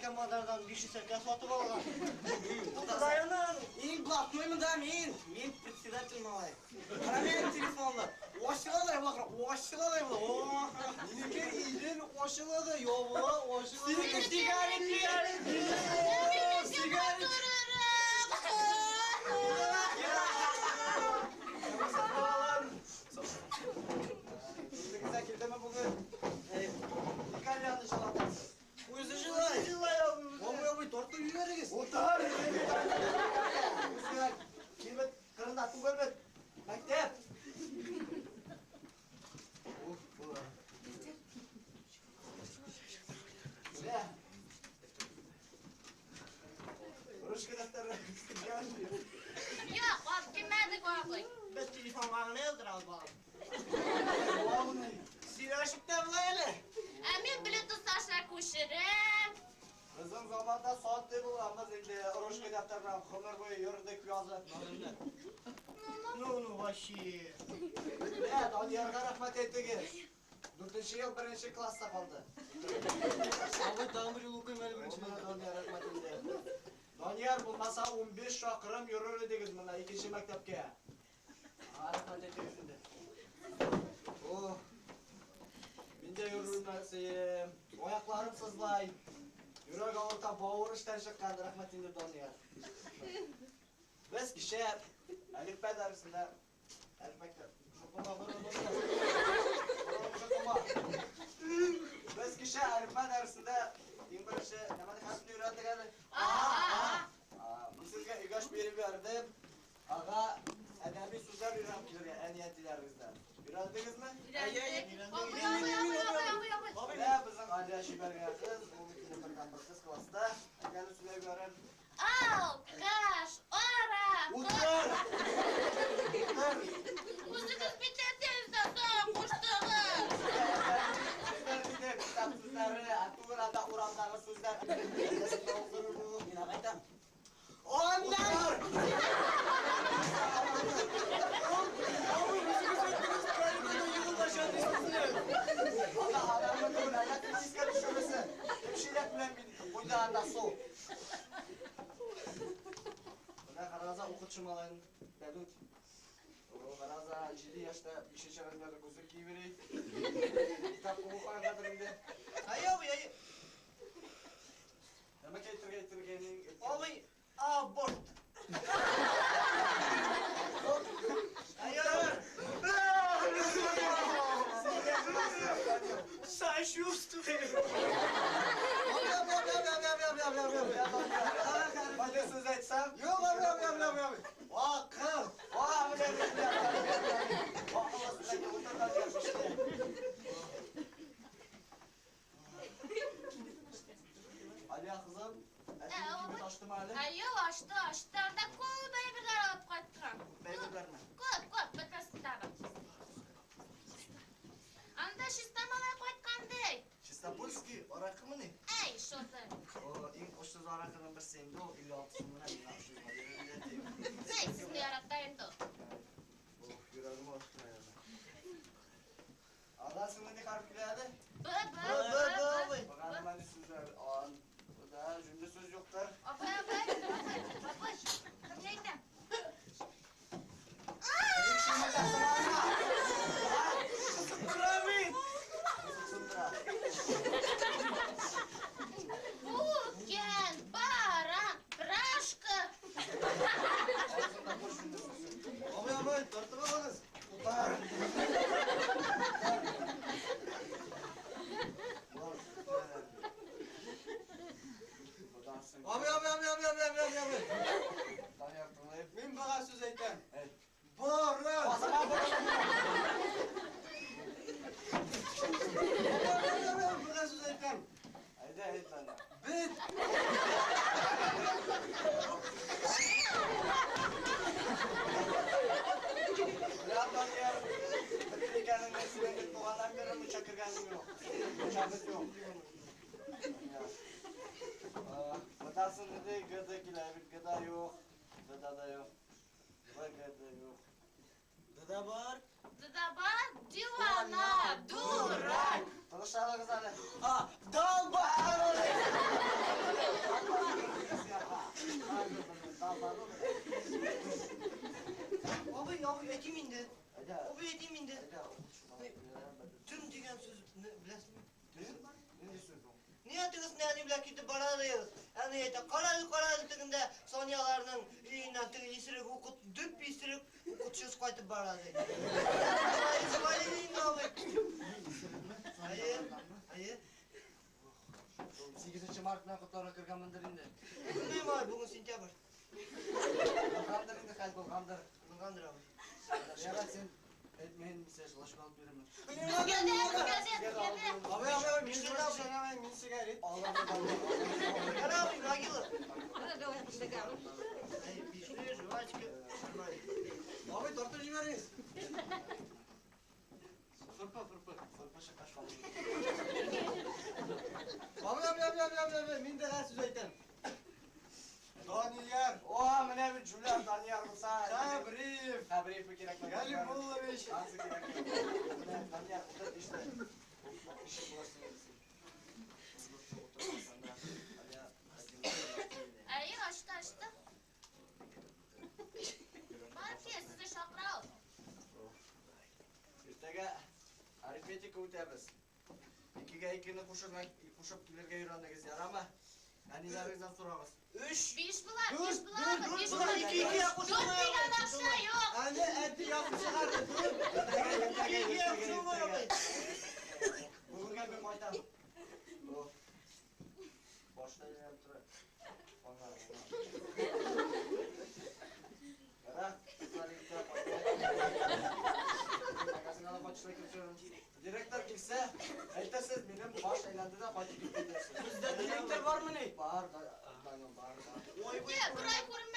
Наркоманнардан 500 сәкә сатып алган. Тукайның иң блатной монда мин. Мин председатель малай. Кара минем телефонны. Ачыла була, ачыла да була. Минеке ирен ачыла да ябыла, ачыла. Синеке сигарет, сигарет. Сигарет. Үзегезгә килдеме бүген? Итальянны җылатасыз. Үзе җылай. Җылай абый. Абый, абый, тартып җибәрегез. Утыр! Үзгә килмәт, кырында түгел бит. Мәктәп. Уф, була. Менә. Ручка дәфтәре. Юк, алып килмәдек, абый. Без телефонга гына яздырабыз, балам. Сөйләшеп тә була әле. Ә мин Bluetooth аша күчерәм. Безнең заманда сатый булганбыз инде ручка дәфтәр белән гомер буе йөрдек язып. Ну, ну, вообще. Менә Даниярга рәхмәт әйтегез. Дүртенче ел беренче класста калды. Абый, тагын бер юл укыйм әле беренче. Менә Данияр рәхмәт инде. Данияр булмаса 15 чакрым йөрер идегез монда икенче мәктәпкә. Рәхмәт әйтегез инде. О, мин дә йөрермен, аякларым сызлай. Йөрәк авырта, бавыр эштән чыккан, рәхмәт инде Данияр. Без кичә әлифбә дәресендә әлифбә Без кичә әлифбә дәресендә иң беренче нәмәне хәрефне өйрәндек әле. А, а, А, Мин сезгә өйгә эш биреп бирдем. Ага, әдәби сүзләр өйрәнеп килергә әни әтиләрегездән. Өйрәндегезме? Өйрәндек. Абый, абый, абый, абый, абый, абый. Менә безнең Алия чибәргә кыз, ул бит инде бердәнбер кыз класста. Әйдәле сөйләп бирәм. Алкаш, аракы. Утыр! Утыр! Үзегез бит әтегез дә соң куштыгыз. Сүзләр диде, китап сүзләре, ә түгел анда урамдагы сүзләр. Мин әйтәм. Аннан! Абый, үзегез әйттегез, коридорда егылмашан дисезне. Анда адамны түгел, әллә искә төшерәсең. Чиләк белән мин куйды анда су. Менә карагыза укытучы малайны Дәдүт. О, карагыза, 7 яшьтә 5 размерлы күзлек киеп йөри. Китап укыгандыр инде. Әй, абый, әй. Нәмә әйтергә әйтергә Абый, аборт. Әй, абый. Сочувствую. Абый, абый, абый, абый, абый, абый, абый, абый. Бәле сүз әйтсәм? Юк, абый, абый, абый, абый, абый. Акыл! Ва, белә, белә, белә. Акыллы сүзләргә утырган яшьтә. Алия кызым, әтиең кибет ачтымы әле? Әйе, ачты, ачты. Анда күп әйберләр алып кайткан. Әйберләрме? Күп, күп, бөтенесен дә бар. Анда чиста малай кайткан ди. Чистопольский аракымыни? Әй, шуны. О, иң очсыз аракының берсе инде ул 56 сум менә миңа 600 бирде. Әй, сезне ярата инде. Ох, йөрәгем авыртты инде. Ага, син нинди хәреф килә әле? Б, Б, Б, Б, Б, абый. Багана нинди сүзләр? Ан. Да, җүнле сүз юктыр. Абый, абый, абый, абый. Мин әйтәм. Тора бит. Сындыра. Бүкән, баран, брашка. Авызыңда бер җүнле сүз юк. Абый, абый, тартып алыгыз. Утар. Бар. Будан Абый, абый, абый, абый, абый, абый, абый, абый. Данияр тыңлыйм. Мин бага сүз әйтәм. Әйт. Борын. Басма борын. Абый, абый, абый, абый, бага сүз әйтәм. Әйдә, әйт, Данияр. Бет. Менә Данияр, бетер икәнеңне синең бит туганнан бирле мунча кергәнең юк. Мунчабыз юк. Данияр. Бытасын диде, Г да килә бит, Г да юк. Д да да юк. В, Г да юк. Д да бар. Д да бар, дивана, дурак. Тынычланыгыз әле. А, долба. Абый, әйтим инде. Әйдә. Абый, әйтим инде. Әйдә, укытучы. Төн дигән сүзне беләсеңме? Төн? Нинди сүз ул? Нигә тегесенә әни белән китеп бара дигез? Әни әйтә, кара әле, кара әле тегендә Сонияларның өеннән теге исерек укыт, дөп исерек укытучысы кайтып бара ди. Шулай, шулай ди инде абый. Исерекме? Әйе, әйе. Шул 8 март белән котларга кергәнмендер инде. Белмим абый, бүген сентябрь. Булгандыр инде, хәл булгандыр. Булгандыр абый. Ярар, син әйт, мин сиңа жвачка алып бирермен. Безгә дә, безгә дә, безгә дә. Абый, абый, абый, мин жвачка чәйнәмәйм, мин сигарет. Кара абый, могила. Әй, бишле жвачка. Нормально. Абый, тартып җибәрегез. Фырпы, фырпы. Фырпы чыккач калды. Абый, абый, абый, абый, абый, абый, мин дә сүз әйтәм. Данияр. О, менә бит җүләр Данияр булса. Хәбриев. Хәбриев кирәк. Галимуллович. Ансы кирәк. Менә Данияр утыр эштә. Эше буласың инде син. Әйе, ачты, ачты. Мафия, сезне чакыра ул. Иртәгә арифметика үтәбез. Икегә икене кушып, кушып килергә өйрәнегез, ярамы? Әниләрегездән сорагыз. Өч. Биш була, биш Дүрт, була, дүрт, биш була, була. ике, икегә кушылмый. Дүрт миллион акча юк. Әне, әти язып чыгарды. Дүрт. Ике, икегә кушылмый абый. Бүгенгә мин кайтам. О. Башта әйләнеп тора. Аннары. Яра, кызлар егетләр кайтам. Магазинга кайтышлай килеп Директор килсә, әйтерсез, минем баш әйләнде дә кайтып китте диясез. Бездә директор бармыни? Бар, Данил, бар, бар. Ой, Не, бер ай күренмәде.